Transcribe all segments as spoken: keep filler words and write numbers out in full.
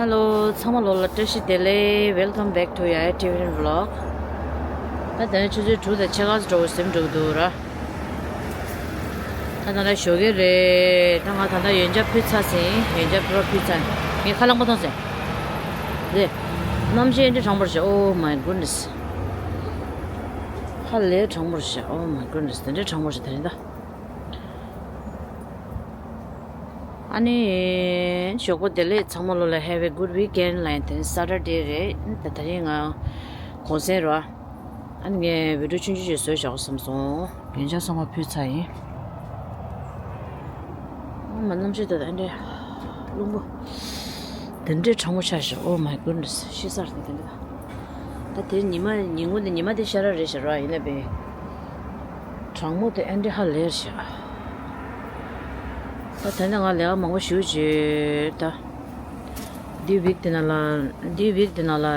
Hello, ཚང་མ་ལོ་ལ་བཀྲ་ཤིས་བདེ་ལེགས། Welcome back to Yaya T V Vlog. ད་དེ་ནས་ཆུ་ཚོད་དྲུག་དང་ཕྱེད་ཀ་ཙམ་འགྲོ་དགོས་ཟིན་འགྲོ་གི་འདུག་ར། ད་ད་ལྟ་ཞོགས་ཀས་རེད། ད་ང་ད་ལྟ་ཡོན་ཆབ་ཕུལ་ཚར་ཟིན། ཡོན་ཆབ་ཕུལ་བ་ཕུལ་ཚར། ངས་ཁ་རླངས་པ་གཏོང་ཟིན། རེད། གནམ་གཤིས་ཨེ་འདྲ་གྲང་མོ་རེད་ཤག Oh my goodness. ཧ་ལས་གྲང་མོ་རེད་ཤག Oh my goodness. དེ་འདྲའི་གྲང་མོ་རེད་ད་རིང་ད། ཨ་ནི། ཞོགས་པ་བདེ་ལེགས། ཚང་མ་ལོ་ལ་have a good weekend ལབ་ཡིན། དེ་རིང་Saturday རེད། ད་དེ་རིང་ང་གུང་སེང་རེད། ཨ་ནི་ངས་བི་ཌིའོ་ཆུང་ཆུང་ཞིག་བཟོས་བཞག་བསམ་སོང་། ཡོན་ཆབ་ཚང་མ་ཕུལ་ཚར་ཡིན། ཨ་མ་གནམ་གཤིས་ད་ལྟ་འདྲ། རླུང་བུ། དེ་འདྲའི་གྲང་མོ་ཆགས་ཤག Oh my goodness. ཤི་ས་རེད་དེ་འདྲ། ད་དེ་ཉི་མ་ཉིན་གུང་དེ་ཉི་མ་དེ་ཤར་ར་རེད་ཤག་ར། ཡིན་ན་བས། གྲང་མོ་དེ་ཨེ་འདྲ་ཧ་ལས་ཤག་ད་དེ་ནས་ང་ལས་ཀ་མང་པོ་ཞེ་པོ་བྱས་ད། འདིའི་ཝིག་དེ་ནང་ལ། འདིའི་ཝིག་དེ་ནང་ལ།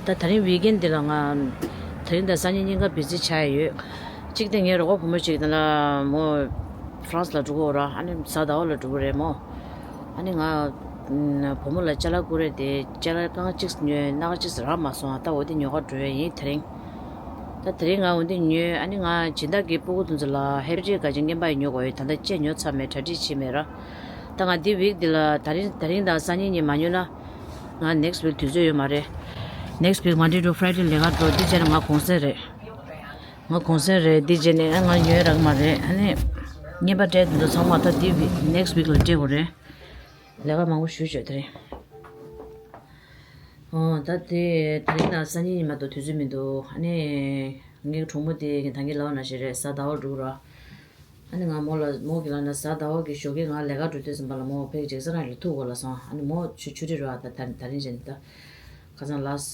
ད་དེ་རིང་ཝིག་ཨེན་འདི་ལ་ང་། དེ་རིང་དང་སང་ཉིན་གཉིས་ཀ་བི་ཛི་ཆགས་ཡོད། གཅིག་དེ་ངའི་རོགས་པ་བུ་མོ་གཅིག་དེ་ལ་མོ་ཧྥ་རན་སི་ལ་འགྲོ་གི་ཡོད་ར། ཨ་ནི་གཟའ་ཟླ་བ་ལ་འགྲོ་གི་རེད་མོ། ཨ་ནི་ང་། བུ་མོ་ལ་ཅ་ལག་བསྐུར་རེད་དེ། ཅ་ལག་རྐང་གཅིག་ཉོས། སྣ་ཁ་གཅིག་རག་མ་སོང་། ད་འོ་དེ་ཉོ་ག་འགྲོ་ཡ་ཡིན་དེ་རིང་། ད་དེ་རིང་ང་འོ་དེ་ཉོས། ཨ་ནི་ང་སྦྱིན་བདག་གི་སྤུ་གུ་དེ་ཚོ་ལ་ཧེ་པི་ཊི་ག་ཅིག་རྔན་པ་ཡི་ཉོ་དགོས་ཡོད། ད་ལྟ་ཅི་ཉོ་ཚར་མེད། གྲ་སྒྲིག་བྱས་མེད་ར། ད་ང་འདི་ཝིག་འདི་ལ་ད་རིང་ད་རིང་དང་སང་ཉིན་གཉིས་མ་ཉོས་ན། ང་ནེག་སི་ཝིག་དུས་ཚོད་ཡོད་མ་རེད། ནེག་སི་ཝིག་མན་ཌེ་ཊུ་ཕ་རའི་ཌེ་ལས་ཀ་འགྲོ། འདི་བྱས་ན་ང་གུང་སེང་རེད། ང་གུང་སེང་རེད། འདི་བྱས་ནས་ང་ཉོས་རག་མ་རེད། ཨ་ནི། རྔན་པ་སྤྲད་འདི་ཚོ་ཚང་མ་ད་འདི་ཝིག་ནེག་སི་ཝིག་ལ་སྤྲད་དགོས་རེད། ལས་ཀ་མང་པོ་ཞེ་པོ་བྱས་དེ་རིང་། ཨོ་ད་དེ་དེ་རིང་དང་སང་ཉིན་གཉིས་མ་གཏོགས་དུས་ཚོད་མི་འདུག་ཨ་ནི། ངའི་གྲོགས་མོ་དེ་ད་གིན་ལབ་པ་ནང་བཞིན་རེད། གཟའ་ཟླ་བ་འགྲོ་གི་ར། ཨ་ནི་ང་མོ་ལ་མོ་གི་ལབ་ན་གཟའ་ཟླ་བ་གི་ཞོགས་ཀས་ང་ལས་ཀ་འགྲོ་དུས་ཙམ་པ་ལ་མོ་ཕ་གི་ཇེག་སན་ཧའེཊ་ལ་ཐུག་དགོས་ལབ་སོང་། ཨ་ནི་མོ་ཆུ་ཆུ་ཊི་རེད་བ། ད་ད་ད་རིང་བྱས་ནས་ད། ཁ་སང་ལགས་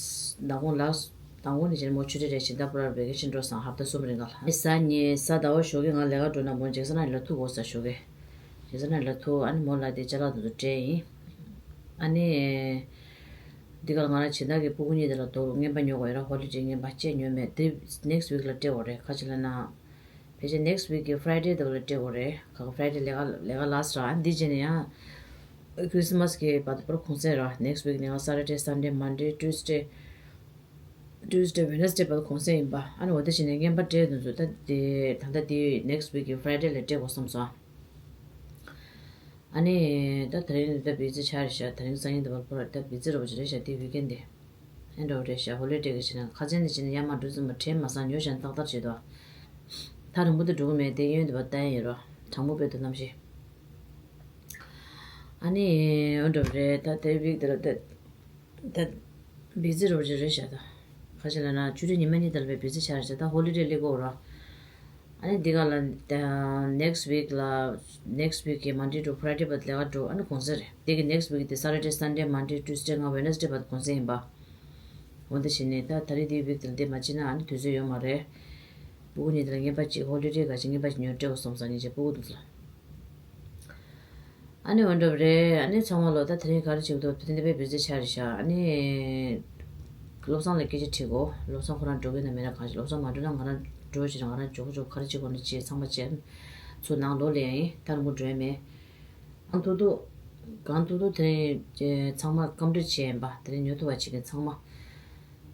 མདང་དགོང་ལགས་མདང་དགོང་ནས་བྱས་ནས་མོ་ཆུ་ཊི་རེད། ཕྱི་ཟླ་པུ་ར་ཝེ་ཀེ་ཤན་འགྲོ་སོང་། ཧབ་ཏ་གསུམ་རིང་ག་ལ། ཨ་ནི་གཟའ་ཉི་གཟའ་ཟླ་བ་ཞོགས་ཀས་ང་ལས་ཀ་འགྲོ་ན་མོ་ཇེག་སན་ཧའེཊ་ལ་ཐུག་དགོས་ས་ཞོགས་ཀས། ཇེག་སན་ཧའེཊ་ལ་ཐུག་ཨ་ནི་མོ་ལ་དེ་ཅ་ལག་དེ་ཚོ་སྤྲད་ཡིན། ཨ་ནི། འདི་ག་ལ་ང་རང་སྦྱིན་བདག་གི་སྤུ་གུ་གཉིས་དེ་ལ་དོ་རུང་རྔན་པ་ཉོ་དགོས་ཡོད་ར། ཧོ་ལི་ཌེ་རྔན་པ་ཅི་ཉོས་མེད། དེ་ནེག་སི་ཝིག་ལ་སྤྲད་དགོས་རེད། ག་ཅི་ལབ་ན། ཕལ་ཆེར་ནེག་སི་ཝིག་གི་ཕ་རའི་ཌེ་དེ་ལ་སྤྲད་དགོས་རེད། ག་ག་ཕ་རའི་ཌེ་ལས་ཀ་ལས་ཀ་ལགས་ར། ཨ་འདི་བྱས་ནས་ཡང་ཁྲི་སི་མ་སི་གི་བར་དུ་པར་གུང་སེང་ར། ནེག་སི་ཝིག་ནས་ང་སེ་ཊར་ཌེ་སན་ཌེ་མན་ཌེ་ཊུ་སི་ཌེ། ཊུ་སི་ཌེ་ཝེ་ནེ་སི་ཌེ་བར་དུ་གུང་སེང་ཡིན་པ། ཨ་ནི་འོ་དེ་བྱས་ནས་རྔན་པ་སྤྲད་དུས་ཚོད་ད་དེ་ད་ལྟ་དེ་ནེག་སི་ཝིག་གི་ཕ་རའི་ཌེ་ལ་སྤྲད་དགོས་བསམ་སོང་། ཨ་ནི། ད་དེ་རིང་ད་བི་ཛི་ཆགས་རེད་ཤག་དེ་རིང་སང་ཉིན་དེ་བར་པོ་ད་བི་ཛི་རོ་ཅིག་རེད་ཤག་དེ་ཝིག་ཨེན་ཌེ། ཨེ་འདྲ་བོ་རེད་ཤག་ཧོ་ལི་ཌེ་གི་བྱས་ན་ཁ་སང་ནས་བྱས་ན་ཡར་མར་འགྲོ་ཙམ་པ་དྲན་མ་སོང་། ཉོ་བཞག་ན་ཏག་ཏག་བྱེད་དོ། ཐག་རིང་པོ་དུ་འགྲོ་གི་མེད་དེ། གཡོན་དེ་བ་བལྟ་ཡ་ཡིན་རོ། གྲང་མོ་དཔེ་དུ་གནམ་གཤིས། ཨ་ནི། ཨེ་འདྲ་བོ་རེད། ད་དེ་ཝིག་དེ་ལ་ད། ད། བི་ཛི་རོ་ཅིག་རེད་ཤག་ད། ཁ་ཤས་ལ་ན་ཆུ་ཚོད་ཉི་མ་གཉིས་དེ་ལ་བི་ཛི་ཆགས་རེད་ཤག་ད་ཧོ་ལི་ཌེ་སླེབས་གོ་ར། ཨ་ནི་འདི་ག་ལ་ནེག་སི་ཝིག་ལ་ནེག་སི་ཝིག་གི་མན་ཌེ་ཊུ་ཕ་རའི་ཌེ་བར་ལས་ཀ་འགྲོ། ཨ་ནི་གུང་སེང་རེད། དེ་གི་ནེག་སི་ཝིག་དེ་སེ་ཊར་ཌེ་སན་ཌེ་མན་ཌེ་ཊུ་སི་ཌེ་ང་ཝེ་ནེ་སི་ཌེ་བར་གུང་སེང་ཡིན་པ། འོ་འདི་བྱས་ནས་ད་ད་རེས་དེའི་ཝིག་དེ་ལ་འདི་མ་བྱེད་ན་ཨ་ནི་དུས་ཚོད་ཡོད་མ་རེད། སྤུ་གུ་གཉིས་དེ་ལ་རྔན་པ་གཅིག་ཧོ་ལི་ཌེ་ག་ཅིག་རྔན་པ་གཅིག་ཉོ་སྤྲད་དགོས་བསམ་སོང་། ཉིན་བྱེད་སྤུ་གུ་དེ་ཚོ། ཨ་ནི་འོ་འདྲ་རེད། ཨ་ནི་ཚང་མ་ལོ་ད་དེ་རིང་ག་རེ་བྱེད་ཀྱི་འདུག་དེ་འདི་དཔེ་བི་ཛི་ཆགས་རེད་ཤག་ཨ་ནི། བློ་བཟང་ལ་སྐད་ཆ་དྲིས་གོ་བློ་བཟང་ཁོ་རང་འགྲོ་གི་ན་མེད་ན་གང་ཞིག་བློ་བཟང་མ་འགྲོ་ན་ང་རང་འགྲོ་བྱས་ང་རང་མགྱོགས་མགྱོགས་ག་རེ་བྱེད་དགོས་ན་བྱེད། ཚང་མ་བྱས། ཚུར་ནང་ལོགས་ལ་ཡང་ཡིན། ད་རུང་འགྲོ་ཡ་མེད། གང་ཐུབ་ཐུབ། གང་ཐུབ་ཐུབ་དེ་རིང་ཚང་མ་ཀམ་པི་ལིཊ་བྱས་ཡིན་པ། དེ་རིང་ཉོ་ཐུབ་པ་བྱེད་མཁན་ཚང་མ་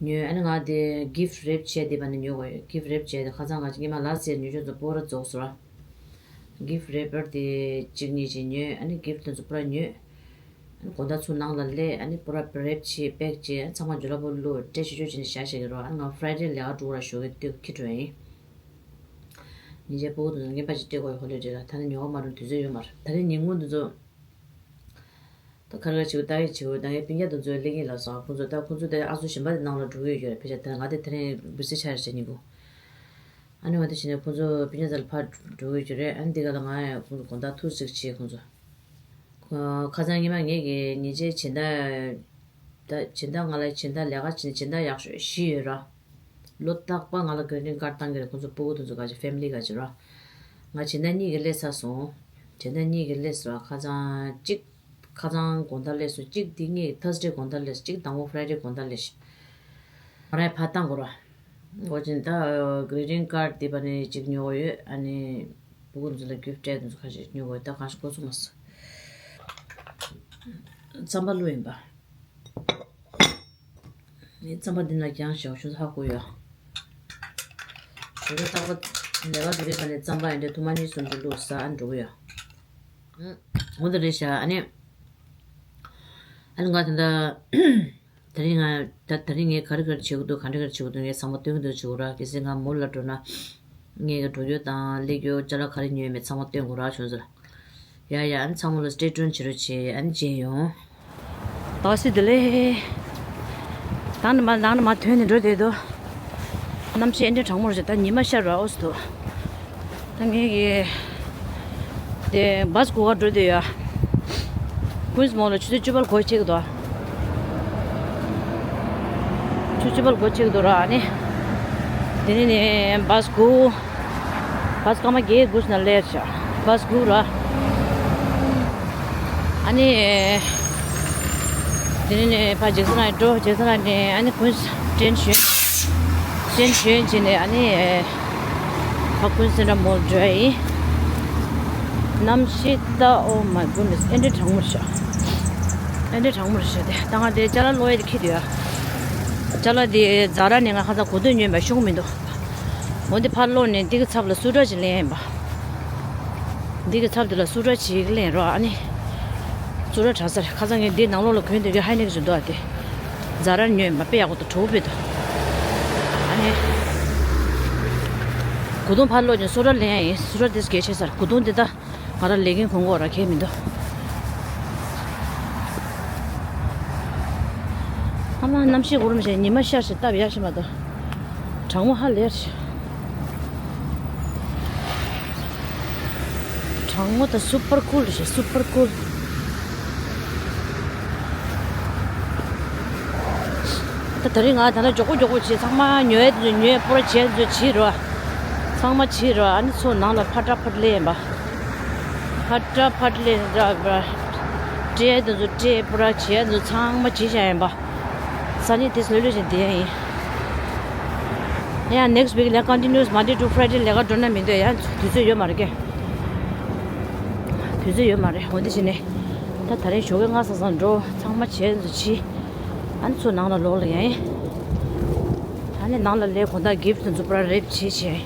ཉོས། ཨ་ནི་ང་དེ་གིཕ་རེབ་བྱས་དེ་བ་ནི་ཉོ་དགོས་ཡོད། གིཕ་རེབ་བྱས་དེ་ཁ་སང་ང་ཅིག་ཉི་མ་ལ་སེར་ཉོ་ཆོག་ཚོ་པོ་ར་རྫོགས་སོང་ར། གིཕ་རེ་པར་དེ་གཅིག་གཉིས་ཅིག་ཉོས། ཨ་ནི་གིཕ་དེ་ཚོ་པུ་ར་ཉོས། ཨ་ནི་དགོང་དག་ཚུར་ནང་ལ་སླེབས། ཨ་ནི་པུ་ར་པེ་རེབ་བྱས་པེག་བྱས། ཨ་ནི་ཚང་མ་ཇུ་ལག་པོ་བླུགས་སྤྲད་ཆོག་ཆོག་བྱས་ནས་བཞག་བཞག་གི་རོ། ཨ་ནི་ང་ཕ་རའི་ཌེ་ལས་ཀ་འགྲོ་ར་ཞོགས་ཀས་སྟོད་ཁྱི་འགྲོ་ཡིན། ཉིན་རྗེས་སྤུ་གུ་དེ་ཚོ་རྔན་པ་ཅིག་སྤྲད་དགོས་ཡོད། ཧོ་ལི་ཌེ་ལ་ད་ནི་ཉོ་ག་མ་འགྲོ་དུས་ཚོད་ཡོད་མ་རེད། ད་རིང་ཉིན་གུང་དེ་ཚོ། ད་ག་རེ་ལ་བྱེད་དགོས་ད་ག་རེ་བྱེད་དགོས་ད་ངའི་སྤུན་ཀྱག་དེ་ཚོ་སླེབས་ཀྱིན་ལབ་སོང་། ཁོང་ཚོ་ད་ཁོང་ཚོ་དེ་ཨ་ཚོ་གཞན་པ་དེ་ནང་ལ་འགྲོ་གི་ཡོད་ཀྱི་རེད། ཕལ་ཆེར་དེ་ང་དེ་དེ་རིང་བི་ཛི་ཆགས་རེད་ཤག་ཉིན་གུང་། ཨ་ནི་འོ་དེ་བྱས་ནས་ཁོང་ཚོ་སྤུན་ཀྱག་དེ་ལ་ཕར་འགྲོ་གི་ཡོད་ཀྱི་རེད། ཨ་ནི་འདི་ག་ལ་ང་ཡང་ཁོང་ཚོ་དགོང་དག་ཐུག་ཅིག་བྱས་ཁོང་ཚོ། ཁ་སང་ཉི་མ་ངེད་ཀྱི་ཉིན་རྗེས་སྦྱིན་བདག་ད་སྦྱིན་བདག་ང་ལ་སྦྱིན་བདག་ལས་ཀ་བྱེད་སྦྱིན་བདག་ཡག་ཤོས་བཞི་ཡོད་ར། ལོ་རྟག་པར་ང་ལ་གི་རི་ཊིང་ཀཱཌ་བཏང་གི་རེད། ཁོང་ཚོ་སྤུ་གུ་དེ་ཚོ་ག་ཅིག་ཕེ་མི་ལི་ག་ཅིག་ར། ང་སྦྱིན་བདག་གཉིས་ཀྱིས་སླེབས་ཚར་སོང་། སྦྱིན་བདག་གཉིས་ཀྱིས་སླེབས་སོང་ར། ཁ་སང་གཅིག་ཁ་སང་དགོང་དག་སླེབས་སོང་། གཅིག་འདི་ངེད་ཀྱི་ཐར་སི་ཌེ་དགོང་དག་སླེབས་སོང་། གཅིག་དང་པོ་ཕ་རའི་ཌེ་དགོང་དག་སླེབས་ཤག་ང་རང་ཡང་ཕར་བཏང་དགོས་ར། འོ་ཅིན་ད་གི་རི་ཊིང་ཀཱཌ་འདི་པ་ནས་གཅིག་ཉོ་དགོས་ཡོད། ཨ་ནི་སྤུ་གུ་ཚོ་ལ་གིཕ་སྤྲད་དེ་ཚོ་ཁ་ཤས་ཉོ་དགོས་ཡོད། ད་གང་ཞིག་གོ་སོང་མ་སོང་། རྩམ་པ་བླུགས་ཡིན་པ། ངས་རྩམ་པ་འདི་ན་རྒྱང་ཞག་ཆུ་ཚ་ཧ་གོ་ཡོད། ཞོགས་ཀས་རྟག་པར་ལས་ཀ་འགྲོ་དུས་ཙམ་ནས་རྩམ་པ་ཡིན་འདྲ་ཐུར་མ་གཉིས་གསུམ་ཅིག་བླུགས་ཟ་ཨ་འགྲོ་གི་ཡོད། ཨང་། འོ་དེ་རེད་ཤག་ཨ་ནི། ཨ་ནི་ང་ད་ལྟ་དེ་རིང་ང་ད་དེ་རིང་ངས་ག་རེ་ག་རེ་བྱེད་དགོས་འདུག་ག་འདྲ་ག་རེ་བྱེད་དགོས་འདུག་ངས་ཚང་མ་སྟོན་གྱི་འདུག་བྱེད་དགོས་ར། གལ་སྲིད་ང་མོ་ལ་འགྲོ་ན་ངས་འགྲོ་རྒྱུ་དང་སླེབས་རྒྱུ་ཅ་ལག་ག་རེ་ཉོས་མེད་ཚང་མ་སྟོན་དགོས་ར་བྱུང་ཟེར། ཡ་ཡ། ཨ་ནི་ཚང་མ་ལ་stay tuned བྱེད་རོགས་བྱེད། ཨ་ནི་མཇལ་ཡོང་། ད་སི་དེ་ལས། ད་ནི་མ་ནང་ནས་མ་ཐོན་ནས་འགྲོ་བསྡད་འདུག་གནམ་གཤིས་ཨེ་འདྲ་གྲང་མོ་རེད། ད་ཉི་མ་ཤར་བ་ཨོ་སི་འདུག་ད་ངས་ཀྱི་དེ་བཱས་སྒུག་ག་འགྲོ་བསྡད་ཡོད། Queens Mall ལ་ཆུ་ཚོད་བཅུ་པ་ལ་སྒོ་ཕྱེ་གི་འདུག་ཆུ་ཚོད་བཅུ་པ་ལ་སྒོ་ཕྱེ་གི་འདུག་ར། ཨ་ནི་དེ་ནས་ནས་བཱས་སྒུག་བཱས་སྐར་མ་བརྒྱད་དགུ་ཙམ་ནང་སླེབས་ཤག་བཱས་དགུ་ར། ཨ་ནི། དེ་ནས་ནས་ཕར་ཇེག་སན་ལ་འགྲོ། ཇེག་སན་ལ་ནས་ཨ་ནི་ཀུན་ཊེན་ཞོན། ཊེན་ཞོན་བྱས་ནས་ཨ་ནི། ཕར་ཀུན་སེན་ཊར་མོལ་འགྲོ་ཡ་ཡིན། གནམ་གཤིས་ད། Oh my goodness། ཨེ་འདྲ་གྲང་མོ་རེད་ཤག་ཨེ་འདྲ་གྲང་མོ་རེད་ཤག་དེ་ད་ང་དེ་ཅ་ལག་ཀློག་ཡ་དེ་འཁྱེར་འདུག་ཡ། ཅ་ལག་དེ་ཛ་ར་ནས་ང་ཁ་སང་གོ་ཐོས་ཉོས་པ་ཤོང་མི་འདུག་འོ་འདི་ཕར་སློག་ནས་འདི་གི་ཚབ་ལ་སུ་ཊར་ཅིག་ལེན་ཡིན་པ། འདི་གི་ཚབ་དེ་ལ་སུ་ཊར་ཅིག་ལེན་རོགས། ཨ་ནི་སུ་ཊར་དྲག་ས་རེད། ཁ་སང་ངས་འདི་ནང་ལོགས་ལ་གོན་དུས་ཀྱི་ཧའི་ནེག་ཅིག་འདུག་ཨ་དེ་ཛ་ར་ཉོས་ཡིན་པ། དཔེ་ཡག་པོ་འདུག་གྲོགས་པོ་དཔེ་འདུག་ཨ་ནི་གོས་ཐུང་ཕར་སློག་ནས་སུ་ཊར་ལེན་ཡ་ཡིན། སུ་ཊར་དེ་གལ་ཆེ་ས་རེད། གོས་ཐུང་འདི་ད་ང་རང་ལས་འགན་གོན་གོ་ར་གལ་མི་འདུག་ཨ་མ་གནམ་གཤིས་གོ་རིམ་བཞིན་ཉི་མ་ཤར་ཞིང་སྟབས་ཡག་ཤི་མ་གཏོགས། གྲང་མོ་ཧ་ལས། གྲང་མོ་དང་super cool རེད་ཤག super cool། ད་དེ་རིང་ང་ད་ལྟ་མགྱོགས་པོ་མགྱོགས་པོ་བྱས། ཚང་མ་ཉོ་ཡ་དེ་ཚོ་ཉོས། པུ་ར་བྱས་དེ་ཚོ་བྱས་རོགས། ཚང་མ་བྱས་རོགས། ཨ་ནི་ཚུར་ནང་ལ་ཕར་ཏྲ་ཕར་སླེབས་ཡིན་པ། ཕར་ཏྲ་ཕར་སླེབས་ར་ར། སྤྲད་དེ་ཚོ་སྤྲད། པུ་ར་བྱས་དེ་ཚོ་ཚང་མ་བྱས་བཞག་ཡིན་པ། ས་ནི་དེ་ལྷོད་ལྷོད་བྱས་བསྡད་ཡ་ཡིན། ཡང་next week ལ་continuous Monday to Friday ལས་ཀ་འགྲོ་ན་མི་འདོད། ཡང་དུས་ཚོད་ཡོད་མ་རེད་ཀྱེ། དུས་ཚོད་ཡོད་མ་རེད། འོ་འདི་བྱས་ནས་ད་ད་རེས་ཞོགས་ཀས་སྔ་ས་སང་འགྲོ། ཚང་མ་བྱས་ཚོ་བྱས། ཨ་ནི་ཚུར་ནང་ལ་ལོག་ལ་ཡ་ཡིན། ཨ་ནི་ནང་ལ་སླེབས། དགོང་དག་གིཕ་ཊི་དེ་ཚོ་པུ་ར་རེབ་བྱས་བྱས།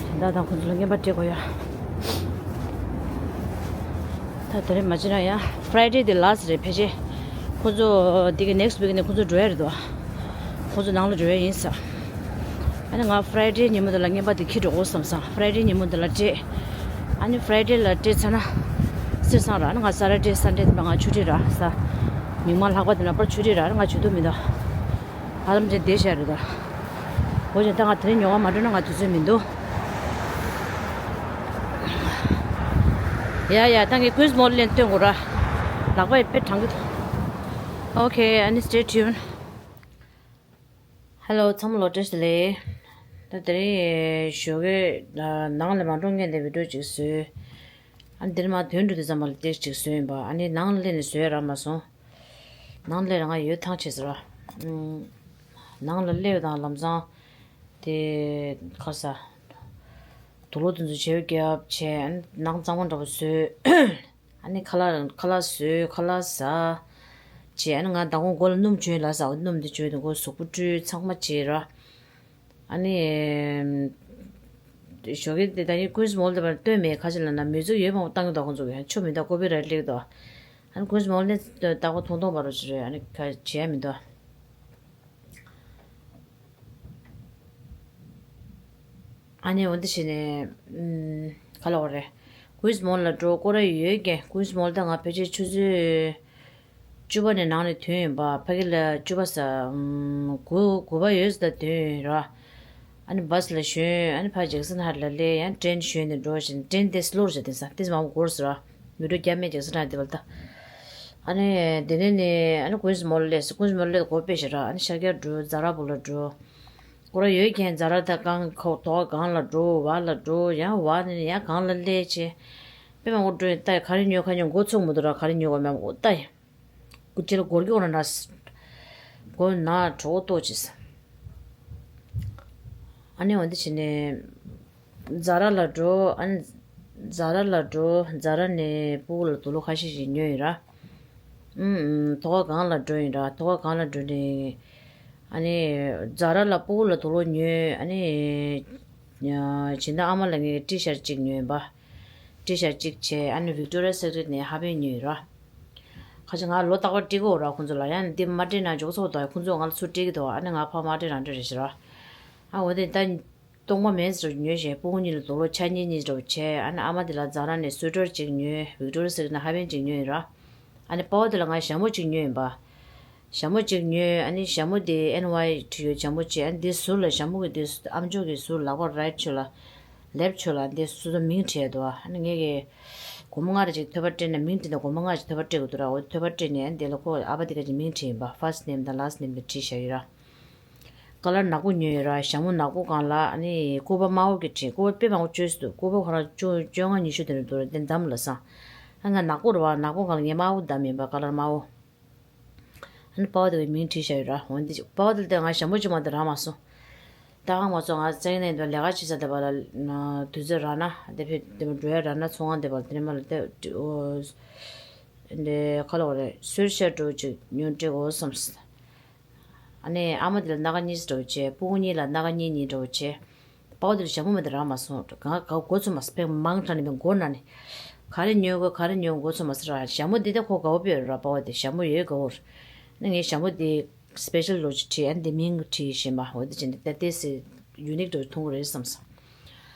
དེ་འདྲ་དང་ཁོ་ཚོ་ལ་རྔན་པ་སྤྲད་དགོས་ཡ། ད་དེ་རིང་མ་བྱེད་ན་ཡང་Friday དེ་last རེད་ཕལ་ཆེར། ཁོ་ཚོ་འདི་གི་next week ནས་ཁོ་ཚོ་འགྲོ་ཡ་རེད་དོ། ཁོ་ཚོ་ནང་ལ་འགྲོ་ཡ་ཡིན་ས། ཨ་ནི་ང་Friday ཉིན་མོ་དེ་ལ་རྔན་པ་དེ་འཁྱེར་འགྲོ་དགོས་བསམ་སོང་། Friday ཉིན་མོ་དེ་ལ་སྤྲད། ཨ་ནི་Friday ལ་སྤྲད་ཚར་ན་སེར་སང་ར། ཨ་ནི་ང་Saturday Sunday དེ་ང་ཆུ་ཊི་ར་ས། མིག་དམར་ལྷག་པ་དེ་ན་པར་ཆུ་ཊི་ར། ཨ་ནི་ང་ཆུ་ཐུབ་མི་འདུག་ཧ་ལམ་ཅན་བསྡད་བཞག་རེད་ད། འོ་ཅན་ད་ང་དེ་རིང་ཉོ་ག་མ་འགྲོ་ན་ང་དུས་ཚོད་མི་འདུག་ཡ་ཡ། ད་ངས་Queens Mall ལ་སྟོན་དགོས་ར། ལག་པ་ཡི་དཔེ་གྲང་གི་འདུག Okay, ཨ་ནི་stay tuned. Hello ཚང་མ་ལོ་བཀྲ་ཤིས་བདེ་ལེགས། ད་དེ་རིང་ཞོགས་ཀས་ནང་ལ་མ་འགྲོ་སྔོན་དེ་བི་ཌི་ཡོ་ཅིག་བཟོས། ཨ་ནི་དེ་རིང་མ་ཐོན་འགྲོ་དུས་ཙམ་པ་ལ་དེ་ཅིག་བཟོས་ཡིན་པ། ཨ་ནི་ནང་ལ་སླེབས་ནས་བཟོས་རག་མ་སོང་། ནང་ལ་སླེབས་ར་ང་ཡོད་ཐང་ཆད་ཟེར་བ། ནང་ལ་སླེབས་དང་ལམ་སང་དེ་ཁ་ས་དུག་ལོག་དེ་ཚོ་བྱེ་བ་བརྒྱབ་བྱས། ཨ་ནི་ནང་གཙང་མ་འདྲ་པོ་བཟོས། ཨ་ནི་ཁ་ལག་ཁ་ལག་བཟོས། ཁ་ལག་ཟ་བྱས། ཨ་ནི་ང་མདང་དགོང་མགོ་ལ་སྣུམ་བྱོས་ལ་ཟ། འོ་སྣུམ་དེ་བྱོས་དུས་མགོ་གཟུགས་པོ་བཀྲུས་ཚང་མ་བྱས་ར། ཨ་ནི་ཞོགས་ཀས་དེ་ད་ནི་Queens Mall དེ་བར་སྟོན་མེད། ཁ་ཅིག་ལ་ན་མི་ཚོགས་ཡོད་མང་པོ་བཏང་གི་འདུག་ཁོང་ཚོ་གི་ཆོ་མི་འདུག་ཀོ་པི་རའེ་ཊི་སླེབས་འདུག་ཨ་ནི་Queens Mall ནས་རྟག་པར་ཐུང་ཐུང་བར་རོ་ཅི་རེད། ཨ་ནི་ཁ་བྱས་མི་འདུག་ཨ་ནི་འོ་འདི་བྱས་ནས་ཨམ། ག་ལ་བ་རེད། Queens Mall ལ་འགྲོ། སྐོར་ར་ཡོད་ཀྱི། Queens Mall ད་ང་ཕལ་ཆེར་ཆུ་ཚོད་བཅུ་པ་ནས་ནང་ནས་ཐོན་ཡིན་པ། ཕ་གི་ལ་བཅུ་པ་ས་ཨམ། དགུ་དགུ་པ་ཡོད་ས་ད་ཐོན་ཡིན་ར། ཨ་ནི་བཱས་ལ་ཞོན། ཨ་ནི་ཕར་ཇེག་སན་ཧའེཊ་ལ་སླེབས། ཡང་ཊེན་ཞོན་ནས་འགྲོ་བཞིན། ཊེན་དེ་སི་ལོ་རུ་བྱས། དེང་སང་དེ་མང་པོ་འགོར་སོང་ར། མི་འགྲོ་རྒྱ་མེད་ཅིག་སེ་ན་དེ་བལ་ད། ཨ་ནི་དེ་ནས་ནི་ཨ་ནི་Queens Mall སླེབས། Queens Mall སླེབས་སྒོ་ཕྱེས་ཤག་ར། ཨ་ནི་ཤར་རྒྱག་འགྲོ། ཛ་ར་བུ་ལ་འགྲོ། སྐོར་ར་ཡོད་མཁན་ཛ་ར་ད་གང་ཁོ་དོ་གང་ལ་འགྲོ། བ་ལ་འགྲོ། ཡང་བ་ནས་ནི་ཡང་གང་ལ་སླེབས་བྱས། དཔེ་མང་པོ་འགྲོ་ཡིན། ད་ག་རེ་ཉོ་ག་ཉོ་མགོ་ཚོད་མི་འདུག་ར། ག་རེ་ཉོ་ག་མེད་མགོ་ལྟ་ཡིན། སྐུ་ལྕེ་ལ་སྒོར་གྱི་འོ་ན་འདྲ། སྒོ་ན་གྲོགས་ཏོག་ཅིག་ས། ཨ་ནི་འོ་འདི་བྱས་ནས་ཛ་ར་ལ་འགྲོ། ཨ་ནི་ཛ་ར་ལ་འགྲོ། ཛ་ར་ནས་སྤུ་གུ་ལ་དུག་ལོག་ཁ་ཤས་ཤིག་ཉོས་ཡིན་ར། ཨུམ། ཐོག་ཁ་སྒང་ལ་འགྲོ་ཡིན་ར། ཐོག་ཁ་སྒང་ལ་འགྲོ་ནས། ཨ་ནི། ཛ་ར་ལ་སྤུ་གུ་ལ་དུག་ལོག་ཉོས། ཨ་ནི། ཡ། སྦྱིན་བདག་ཨ་མ་ལ་ངས་ཊི་ཤར་གཅིག་ཉོས་ཡིན་པ། ཊི་ཤར་གཅིག་བྱས། ཨ་ནི་ཝིག་ཊོ་རི་ཡ་སི་ཀེ་རེཊ་ནས་ཧ་པན་ཉོས་ཡིན་ར། ཁ་ཅིག་ང་ལོ་རྟག་པར་སྤྲད་ཀྱི་ཡོད་ར་ཁོང་ཚོ་ལ། ཡང་འདི་མ་སྤྲད་ན་འཇོག་ཚོགས་དང་ཁོང་ཚོ་ང་ལ་ཚུར་སྤྲད་ཀྱི་འདུག་ཨ་ནི་ང་ཕར་མ་སྤྲད་རང་སྤྲད་རེད་ཟེར་ར། ཨ་འོ་དེ་ད། སྟོང་པ་མེད་ཟེར་ཉོས་བྱས་སྤུ་གུ་གཉིས་ལ་དུག་ལོག་ཆ་གཉིས་གཉིས་འདྲ་བོ་བྱས། ཨ་ནི་ཨ་མ་དེ་ལ་ཛ་ར་ནས་སུའི་ཊར་གཅིག་ཉོས། ཝིག་ཊོ་རི་ཡ་སི་ཀེ་རེཊ་ནས་ཧ་པན་གཅིག་ཉོས་ཡིན་ར། ཨ་ནི་པ་ཕ་དེ་ལ་ང་ཞྭ་མོ་གཅིག་ཉོས་ཡིན་པ། ཞྭ་མོ་གཅིག་ཉོས། ཨ་ནི་ཞྭ་མོ་དེ་ཨེན་ཝའི་བྲིས་ཡོད་ཞྭ་མོ་གཅིག་ཨ་ནི་དེ་ཟུར་ལ་ཞྭ་མོ་གི་དེ་ཨམ་ཅོག་གི་ཟུར་ལག་པ་རའིཊ་ཕྱོགས་ལ། ལེཕ་ཕྱོགས་ལ་དེ་སོ་སོ་མིང་བྲིས་ཡོད་འདུག་ཨ་ནི་ངས་ཀྱི། སྒོར་མོ་ལྔ་རེ་ཅིག་ཐོབ་པ་སྤྲད་ན་མིང་བྲིས་ན་སྒོར་མོ་ལྔ་ཅིག་ཐོབ་པ་སྤྲད་དགོས་འདུག་ར། འོ་ཐོབ་པ་སྤྲད་ནས་ཨ་ནི་དེ་ལ་ཁོ་ཨ་ཕ་དེ་ག་ཅིག་མིང་བྲིས་ཡིན་པ། ཕར་སི་ཊི་ནེམ་དང་ལཱ་སི་ཊི་ནེམ་དེ་བྲིས་བཞག་ཡོད་ར། ཀ་ལར་ནག་པོ་ཉོས་ཡོད་ར། ཞྭ་མོ་ནག་པོ་སྒང་ལ་ཨ་ནི་སྐུད་པ་དམར་པོ་གི་བྲིས། སྐུད་པ་དཔེ་མང་པོ་བཅོས་སུ་འདུག་སྐུད་པ་ཁོ་རང་བཅོ་བཅོ་ལྔ་ཉི་ཤུ་དེ་འདྲ་འདུག་ར། དེ་འདམ་ལ་སང་། ཨ་ང་ནག་པོ་རེད་བ། ནག་པོ་སྒང་ལ་ངས་དམར་པོ་འདམ་ཡིན་པ། ཀ་ལར་དམར་པོ། ཨ་ནི་པ་ཕ་དེ་གི་མིང་བྲིས་བཞག་ཡོད་ར། འོན་ཏེ་པ་ཕ་དེ་ལ་དེ་ང་ཞྭ་མོ་གཅིག་མ་གཏོགས་རག་མ་སོང་། ད་ཧང་མ་སོང་། ང་ཙང་ནས་འདི་ལས་ཀ་བྱེད་ས་དེ་བ་ལ་དུས་ཚོད་རག་ན་དེ་ཕེ་དེ་མ་འགྲོ་ཡ་རག་ན་ཚོང་ཁང་དེ་བ་ལ་དེ་ནས་མ་ལ་དེ་འདི་ཁ་ལོག་རེད། གསོལ་ཇ་འདྲ་བོ་ཅིག་ཉོ་སྤྲད་དགོས་བསམས། ཨ་ནི་ཨ་མ་དེ་ལ་སྣ་ཁ་གཉིས་འདྲ་བོ་བྱས། སྤུ་གུ་གཉིས་ལ་སྣ་ཁ་གཉིས་གཉིས་འདྲ་བོ་བྱས། པ་ཕ་དེ་ལ་ཞྭ་མོ་མ་དེ་རག་མ་སོང་། ང་ག་མགོ་ཚོས་མ་སོང་། དཔེ་མང་དྲགས་ནས་མགོ་ན་ནས། ག་རེ་ཉོ་དགོས་ག་རེ་ཉོ་དགོས་མགོ་ཚོས་མ་སོང་ར། ཞྭ་མོ་འདི་དེ་ཁོ་དགའ་པོ་དཔེ་ཡོད་ར། པ་ཕ་དེ་ཞྭ་མོ་ཡོད་དགའ་པོ་ར། ཨ་ནི་ངས་ཞྭ་མོ་དེ་སི་པེ་ཤལ་ལོ་ཅིག་བྲིས། ཨ་ནི་དེ་མིང་བྲིས་བཞིན་པ། འོ་དེ་བྱས་ནས་ད་ལྟའི་སི་ཡུ་ནིག་འདྲ་བོ་མཐོང་གི་རེད་བསམས་སོང་།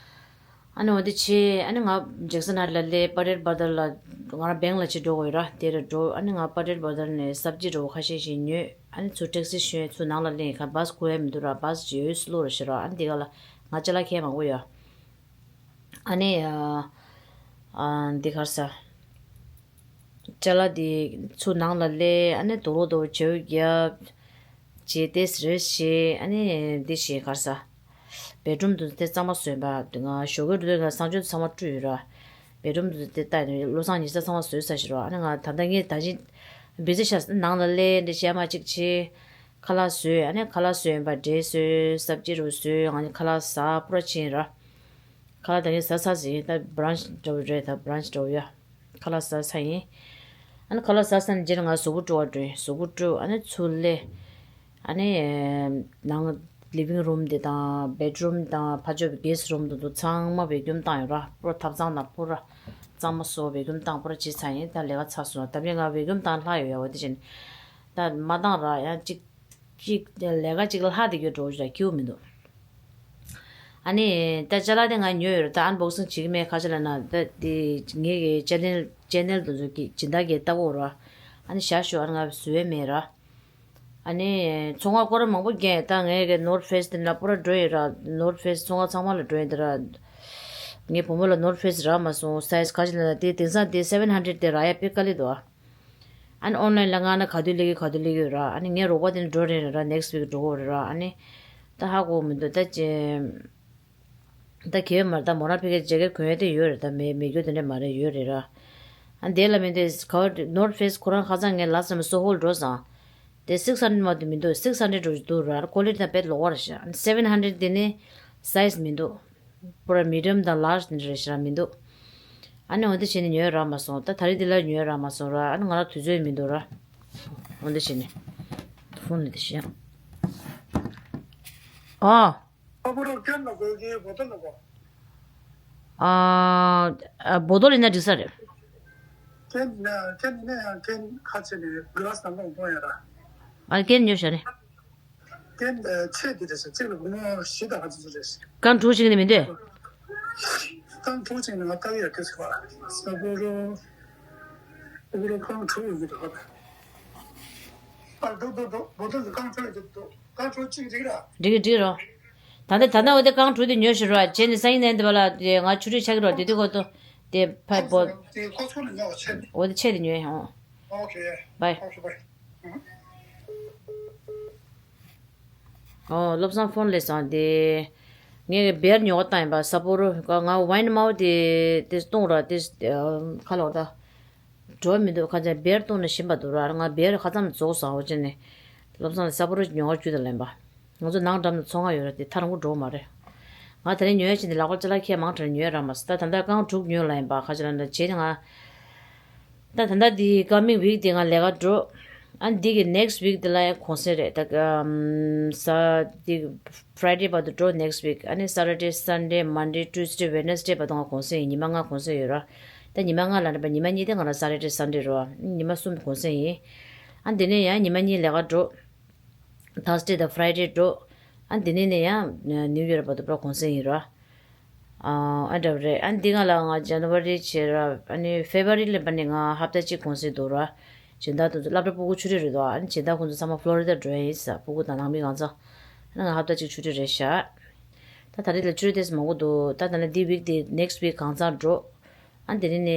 ཨ་ནི་འོ་དེ་བྱས། ཨ་ནི་ང་ཇེག་སན་ཧའེཊ་ལ་སླེབས། པ་ཊེཊ་བ་ཛར་ལ་ང་རང་བེང་ལ་ཅིག་འགྲོ་དགོས་ཡོད་ར། དེ་རུ་འགྲོ། ཨ་ནི་ང་པ་ཊེཊ་བ་ཛར་ནས་སབ་ཇི་འདྲ་བོ་ཁ་ཤས་ཤིག་ཉོས། ཨ་ནི་ཚུར་ཊེག་སི་ཞོན། ཚུར་ནང་ལ་སླེབས་ཡིན་ཁ། བ་སི་འགོར་ཡ་མི་འདུག་ར། བ་སི་ཅིག་ཡོད་སི་ལོ་ར་ཤི་ར། ཨ་ནི་དེ་ག་ལ་ང་ཅ་ལག་ཁྱེར་མང་པོ་ཡོད། ཨ་ནི་ཨ་ཨ་འདི་ག་རེ་ཟ། ཅ་ལག་འདི་ཚུར་ནང་ལ་སླེབས། ཨ་ནི་དུག་ལོག་དུ་བྱེའུ་རྒྱབ། བྱས་ཏེ་རེ་བྱས། ཨ་ནི་འདི་བྱས་ག་རེ་ཟ། བེད་རུམ་དུ་དེ་གཙང་མ་བཟོས་པ། ང་ཞོགས་ཀས་འགྲོ་དུས་ང་གསང་སྤྱོད་ཚང་མ་བཀྲུས་ཡོད་ར། བེད་རུམ་དུ་དེ་ལྟ་ནས་བློ་བཟང་ཉི་ཤུ་རྩ་ཚང་མ་བཟོས་ཚར་ཤག་ར། ཨ་ནི་ང་ད་ལྟ་ངས་ད་ཅི་བི་ཛི་ཤག་ནང་ལ་སླེབས་འདི་བྱས་མ་གཅིག་བྱས། ཁ་ལག་བཟོས། ཨ་ནི་ཁ་ལག་བཟོས་ཡིན་པ། འབྲས་བཟོས། སབ་ཇི་རུ་བཟོས། ཨ་ནི་ཁ་ལག་ཟ་པུ་ར་ཕྱིན་ར། ཁ་ལག་ད་ངས་ཟ་ཚར་ཟིན། ད་བྷ་རན་ཆི་འདྲ་བོ་རེད། ད་བྷ་རན་ཆི་འདྲ་བོ་ཡ། ཁ་ལག་ཟ་ཚར་ཡིན། ཨ་ནི་ཁ་ལག་ཟ་ཚར་ནས་རྗེས་ལ་ང་གཟུགས་པོ་བཀྲུ་བར་འགྲོ་ཡིན། གཟུགས་པོ་བཀྲུས། ཨ་ནི་ཚུར་སླེབས། ཨ་ནི་ནང་ལི་ཝིང་རུམ་དེ་དང་བེད་རུམ་དང་ཕར་ཕྱོགས་གེ་སི་ཊི་རུམ་དེ་ཚོ་ཚང་མ་བེ་ཀུམ་བཏང་ཡོད་ར། པུ་ར་ཐབ་ཚང་དང་པུ་ར་གཙང་མ་བཟོ། བེ་ཀུམ་བཏང་པུ་ར་བྱས་ཚར་ཡིན། ད་ལས་ཀ་ཚར་སོང་། ད་ཕྱིན་ང་བེ་ཀུམ་བཏང་ལྷག་ཡོད་ཡ། འོ་དེ་བྱས་ནས་ད་མ་བཏང་ར། ཡང་གཅིག་གཅིག་ལས་ཀ་གཅིག་ལ་ལྷག་བསྡད་རྒྱུ་འགྲོ་རྒྱུ་མི་འདུག་ཨ་ནི་ད་ཅ་ལག་དེ་ང་ཉོས་ཡོད་རེད། ད་ཨན་བོག་སིང་བྱེད་ཀྱི་མེད། ག་ཅི་ལབ་ན་ད་དེ་ངེད་ཀྱི་ཅེ་ནལ་ཅེ་ནལ་དེ་ཚོ་གི་སྦྱིན་བདག་གིས་ལྟ་གོ་ར། ཨ་ནི་བཞག་ཤོག་ཨ་ནི་ང་བཟོས་མེད་ར། ཨ་ནི་ཚོང་ཁང་སྐོར་མང་པོ་བརྒྱབ། ད་ངེད་ཀྱི་ནོར་ཐི་ཕེ་སི་དེ་ལ་པུ་ར་འགྲོ་ཡོད་ར། ནོར་ཐི་ཕེ་སི་ཚོང་ཁང་ཚང་མ་ལ་འགྲོ་ཡོད་དེ་ར། ངའི་བུ་མོ་ལ་ནོར་ཐི་ཕེ་སི་རག་མ་སོང་། སའི་ཛི་ག་ཅི་ལབ་ན་དེ་དེང་སང་དེ་སེ་ཝེན་ཧན་ཌེ་རེཌ་དེ་རག་ཡ་དཔེ་དཀའ་ལས་འདུག་ཨ། ཨ་ནི་ཨོན་ལན་ལ་མངགས་ན་ག་དུས་སླེབས་ཀྱི་ག་དུས་སླེབས་ཀྱི་ཡོད་ར། ཨ་ནི་ངའི་རོགས་པ་དེ་ནི་འགྲོ་རན་ར། ནེག་སི་ཊི་ཝིག་འགྲོ་གི་ཡོད་ར། ཨ་ནི་ད་ཧ་གོ་མི་འདུག་ད་ཅི་ད་གལ་མ་རེད། ད་མོ་རང་ཕ་གིར་ཇེ་ཀེཊ་གོན་ཡ་དེ་ཡོད་རེད། ད་མེད་མེད་རྒྱུ་དེ་འདྲ་མ་རེད། ཡོད་རེད་ར། ཨ་ནི་དེ་ལ་མི་འདུག་ག་བ་ནོར་ཐི་ཕེ་སི་ཁོ་རང་ཁ་སང་ངས་ལ་སི་ཊི་ཊའིམ་སོ་ཧོ་ལ་འགྲོ་སོང་། དེ་སིག་ཧན་ཌེ་རེཌ་མ་གཏོགས་མི་འདུག་སིག་ཧན་ཌེ་རེཌ་འགྲོ་འདུག་ར། ཀོ་ལི་ཊི་དང་དཔེ་ལོགས་ཀ་རེད་ཤག་ཨ་ནི་སེ་ཝེན་ཧན་ཌེ་རེཌ་དེ་ནི་སའི་ཛི་མི་འདུག་པུ་ར་མི་ཌི་ཡམ་དང་ལཱར་ཇི་དེ་འདྲ་རེད་ཤག་ར། མི་འདུག་ཨ་ནི་འོ་དེ་བྱས་ནས་ཉོས་རག་མ་སོང་། ད་ད་རེས་འདི་ལ་ཉོས་རག་མ་སོང་ར། ཨ་ནི་ང་ལ་དུས་ཚོད་མི་འདུག་ར། འོ་དེ་བྱས་ནས་ཕོན་ལས་དེ་བྱས། ཨ། ཨ་ཕོ་རོ་ཀན་ལ་དགོས་ཀྱི་བོ་ཏོ་ལ་དགོས། ཨ། ཨ་བོ་ཏོ་ལ་ཡིན་ན་འགྲིག་ས་རེད། ཀན་ན་ཀན་ཡིན་ན་ཡང་ཀན་ཁ་ཆེ་ནས་གི་ལ་སི་དང་པོ་འཐུང་ཡ་ར། ཨ་ཀན་ཉོས་བཞག་ནས། ཀན་ཆེ་དེ་རེད་ཟེར། གཅིག་ལ་སྒོར་མོ་བཞི་དང་ཁ་ཚོད་ཚོད་རེད། རྐང་དྲུག་ཅིག་ནི་མི་འདོད། རྐང་དྲུག་ཅིག་ནི་ང་ལྟ་གི་ཡོད་སྐད་ཟེར་བ། ས་ཕོ་རོ། ས་ཕོ་རོ་རྐང་དྲུག་ཡོད་ཀྱི་འདུག་ག་ཨ་འདུག་འདུག་འདུག་བོ་ཏོ་གི་རྐང་དྲུག་ཡོད་ཀྱི་འདུག་རྐང་དྲུག་གཅིག་འགྲིག་ར། འགྲིག་གི་འགྲིག་རོ། ད་ལྟ་ད་ལྟ་འོ་དེ་རྐང་དྲུག་དེ་ཉོས་ཤོག་རོ། བྱས་ནས་སང་ཉིན་ནས་འདི་བ་ལ་དེ་ང་ཆུ་ཚོད་ཆག་གི་རོ། དེ་དུས་ཁོ་ཏོ་དེ་ཕ་བོ། དེ་ཁོ་ཚོ་ལ་ཉོ་བ་ཆེ་ནི། འོ་དེ་ཆེ་དེ་ཉོས་ཧོ། ཨོ་ཁེ། བའི། ཨོ་ཁེ་བའི། ཨོ་བློ་བཟང་ཕོན་ལས་བཟང་དེ། ངས་བེར་ཉོ་བ་བཏང་ཡིན་པ། ས་ཕོ་རོ་ང་ཝའིན་དམར་པོ་དེ་དེ་བཏུང་ར་དེ་ཁ་ལོག་ད། འགྲོ་མི་འདུག་ཁ་ཅིག་བེར་བཏུང་ནས་ཞིམ་པ་འདུག་ར། ང་བེར་ཁ་ཙམ་རྫོགས་སོང་། འོ་ཅི་ནས་བློ་བཟང་ལ་ས་ཕོ་རོ་ཉོ་བར་རྒྱུགས་དང་ལེན་པ། ང་ཚོ་ནང་འགྲམ་དུ་ཚོང་ཁང་ཡོད་ར། དེ་ཐག་རིང་པོ་འགྲོ་མ་རེད། ང་དེ་རིང་ཉོ་ཡ་ཕྱིན་ནས་ལག་པ་ཅ་ལག་ཁྱེར་མང་དྲགས་ཉོ་ཡ་རག་མ་སོང་། ད་ད་ལྟ་རྐང་དྲུག་ཉོས་ལ་ཡིན་པ། ཁ་ཅིག་ལ་འདྲ་བྱས་ནས་ང་ ད་ད་ལྟ་འདི་coming week འདི་ང་ལས་ཀ་འགྲོ། ཨ་འདི་གི་next week འདི་ལ་ཡང་གུང་སེང་རེད། ད་ཨམ་ས་འདི་Friday བར་དུ་འགྲོ། next week ཨ་ནི་Saturday Sunday Monday Tuesday Wednesday བར་དུ་ང་གུང་སེང་ཡིན། ཉི་མ་ལྔ་གུང་སེང་ཡོད་ར། ད་ཉི་མ་ལྔ་ལ་ནི་པ་ཉི་མ་གཉིས་དེ་ང་ལ་Saturday Sunday རེད་བ། ཉི་མ་གསུམ་གུང་སེང་ཡིན། ཨ་འདི་ནས་ཡང་ཉི་མ་གཉིས་ལས་ཀ་འགྲོ། Thursday དང་Friday འགྲོ། ཨ་འདི་ནས་ནས་ཡང་New Year བར་དུ་པར་གུང་སེང་ཡིན་ར། ཨ་འདྲ་བ་རེད། ཨ་འདི་ང་ལ་ང་January བྱས་ར། ཨ་ནི་February ལ་པ་ནི་ང་ཧབ་ཏ་གཅིག་གུང་སེང་འདུག་ར། སྦྱིན་བདག་དེ་ཚོ་སློབ་གྲྭ་སྤུ་གུ་ཆུ་ཊི་རེད་དོ། ཨ་ནི་སྦྱིན་བདག་ཁོང་ཚོ་ཚང་མ་Florida འགྲོ་ཡ་ཡིན་ས། སྤུ་གུ་དང་ནང་མི་གང་ཚང་། ཨ་ནི་ང་ཧབ་ཏ་གཅིག་ཆུ་ཊི་རེད་ཤག་ད་ད་རེས་ལ་ཆུ་ཊི་དེ་ཚོ་མང་པོ་འདུག་ད་ད་ནི་འདི་week དེ་next week གང་ཚང་འགྲོ། ཨ་འདི་ནས་ནས་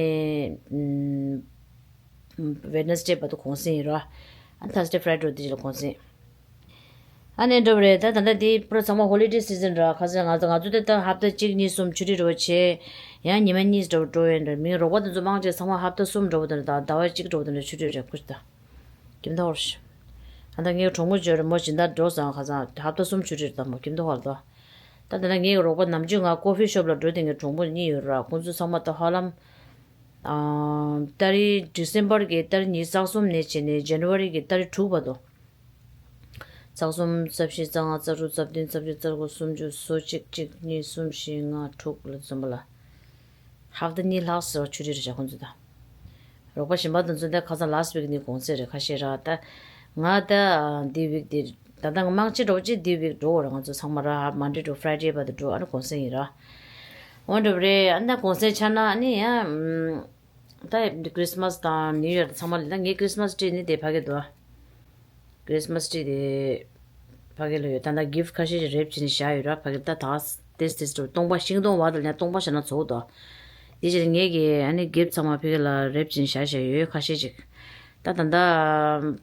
ཨམ་Wednesday བར་དུ་གུང་སེང་ཡིན་ར། ཨ་Thursday Friday འདི་ལ་གུང་སེང་། ཨ་ནི་འགྲོ་བ་རེད། ད་ད་ལྟ་འདི་པུ་ར་ཚང་མ་holiday season ར། ཁ་སང་ང་ཚོ་ང་ཚོ་དེ་ད་ཧབ་ཏ་གཅིག་གཉིས་གསུམ་ཆུ་ཊི་འགྲོ་བྱས། ཡང་ཉི་མ་གཉིས་འགྲོ་འགྲོ་ཡོད་འདྲ། མི་རོགས་པ་དེ་ཚོ་མང་ཆེ་ཚང་མ་ཧབ་ཏ་གསུམ་འགྲོ་བ་དེ་འདྲ་དང་ཟླ་བ་གཅིག་འགྲོ་བ་དེ་འདྲ་ཆུ་ཊི་རེད། ཁུ་ད་ཀིམ་ད་ཧོར་ཤི། ད་ལྟ་ངའི་གྲོགས་མོ་འཇོར་མོ་སྦྱིན་བདག་འགྲོ་སོང་། ཁ་སང་ཧབ་ཏ་གསུམ་ཆུ་ཊི་རེད། ད་མོ་ཀིམ་ད་ཧོར་དོ། ད་ད་ལྟ་ངའི་རོགས་པ་ནམ་རྒྱུན་ང་coffee shop ལ་འགྲོ་དེ་ངའི་གྲོགས་མོ་གཉིས་ཡོད་ར། ཁོང་ཚོ་ཚང་མ་ད་ཧ་ལམ་ཨ་ཏ་རིག་December གི་ཏ་རིག་ཉི་ཤུ་རྩ་གསུམ་ནས་བྱས་ནས་January གི་ཏ་རིག་དྲུག་བར་དུ། རྩ་གསུམ། རྩ་བཞི། རྩ་ལྔ། རྩ་དྲུག། རྩ་བདུན། རྩ་བརྒྱད། རྩ་དགུ། སུམ་ཅུ། སོ་གཅིག་གཅིག་གཉིས། གསུམ། བཞི། ལྔ། དྲུག་ལ་འཛོམས་པ་ལ། ཧབ་ཏ་གཉིས་ལྷག་ཟེར་བ་ཆུ་ཊི་རེད་ཤག་ཁོང་ཚོ་ད། རོགས་པ་གཞན་པ་དེ་ཚོ་ད་ཁ་སང་last week ནས་གུང་སེང་རེད་ཁ་ཤས་ར། ད་ང་ད་འདི་week འདི་ད་ད་ང་མང་ཆེ་འགྲོ་ཅི་འདི་week འགྲོ་ར། ང་ཚོ་ཚང་མ་ར་Monday to Friday བར་དུ་འགྲོ། ཨ་ནི་གུང་སེང་ཡིན་ར། འོ་འགྲོ་བ་རེད། ཨ་ནི་ད་གུང་སེང་ཆགས་ན་ཨ་ནི་ཡང་ད་Christmas དང་New Year ཚང་མ་ལ། ད་ངའི་Christmas tree ནི་དེ་ཕ་གི་འདུག Christmas tree དེ་ཕ་གི་ལ་ཡོད། ད་ལྟ་gift ཁ་ཤས་ཤིག་wrap བྱས་ནས་བཞག་ཡོད་ར། ཕ་གི་ད་ད་ཏེས་ཏེས་འགྲོ་སྟོང་པ་ཤིང་སྡོང་བར་དུ་ལ་སྟོང་པ་བཞག་ན་ཚོགས་འདུག་དེ་བྱས་ངས་ཀྱི་ཨ་ནི་gift ཚང་མ་ཕ་གི་ལ་wrap བྱས་ནས་བཞག་བཞག་ཡོད་ཁ་ཤས་ཤིག་ད་ད་ལྟ་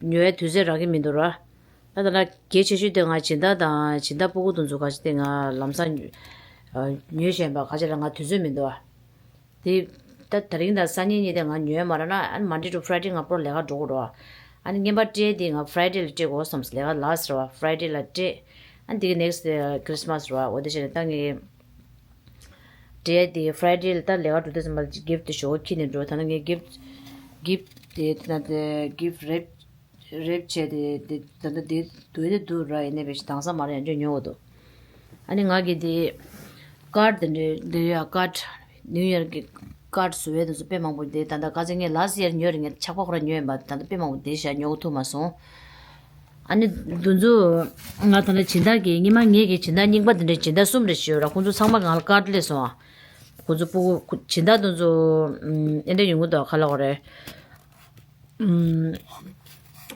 ཉོ་ཡའི་དུས་ཚོད་རག་གི་མི་འདུག་ར། ད་ད་ལྟ་གལ་ཆེ་ཤོས་དེ་ང་སྦྱིན་བདག་དང་སྦྱིན་བདག་སྤུ་གུ་དེ་ཚོ་ག་ཅིག་དེ་ང་ལམ་སང་ཉོས་བཞིན་པ་ག་ཅིག་ལ་ང་དུས་ཚོད་མི་འདུག་ཨ། དེ་ད་དེ་རིང་དང་སང་ཉིན་གཉིས་དེ་ང་ཉོས་མ་རག་ན་ཨ་ནི་Monday to Friday ང་པོར་ལས་ཀ་འགྲོ་དགོས་རེད་བ། ཨ་ནི་རྔན་པ་སྤྲད་དེ་ང་Friday ལ་སྤྲད་དགོས་བསམ། ལས་ཀ་last རེད་བ། Friday ལ་སྤྲད། ཨ་ནི་དེ་གི་next day Christmas རེད་བ། འོ་དེ་བྱས་ནས་ད་ངས་སྤྲད་དེ་Friday ལ་ད་ལས་ཀ་འགྲོ་དུས་ཙམ་པ་gift དེ་ཞོ་ཁྱེར་ནས་འགྲོ། ད་ནི་ངས་gift gift དེ་ད་ལྟ་gift wrap རེབ་བྱས་ཏེ་དེ་ད་ལྟ་དེ་དུས་དེ་དུ་ར་ཡིན་ནའི་བེ་ཤི་དྭངས་ས་མ་རེད། ཡང་ཅོ་ཉོ་འོ་དོ། ཨ་ནི་ང་གི་དེ་ཀར་དེ་འདྲ་འདི་ཡ་ཀར་ནིའུ་ཡར་གི་ཀར་བཟོ་བའི་དེ་ཚོ་དཔེ་མང་པོ་དེ་ད་ལྟ་ཁ་སང་ངས་last year ཉོས་རེད། ངས་ཆག་པ་ཁོ་ར་ཉོས་ཡིན་པ། ད་ལྟ་དཔེ་མང་པོ་དེ་ཤ་ཉོ་གི་ཐུབ་མ་སོང་། ཨ་ནི་དུ་ཚོ་ང་ད་ལྟ་སྦྱིན་བདག་གི་སྔོན་མ་ངེད་ཀྱི་སྦྱིན་བདག་རྙིང་པ་དེ་འདྲའི་སྦྱིན་བདག་གསུམ་རེ་ཞིག་ཡོད་ར། ཁོང་ཚོ་ཚང་མ་ང་ལ་ཀར་སླེབས་སོང་ཨ། ཁོང་ཚོ་སྤུ་གུ་སྦྱིན་བདག་དེ་ཚོ་ཨེ་འདྲ་ཡོང་གི་འདུག་ག་ལ་གོ་རེད། ཨུམ།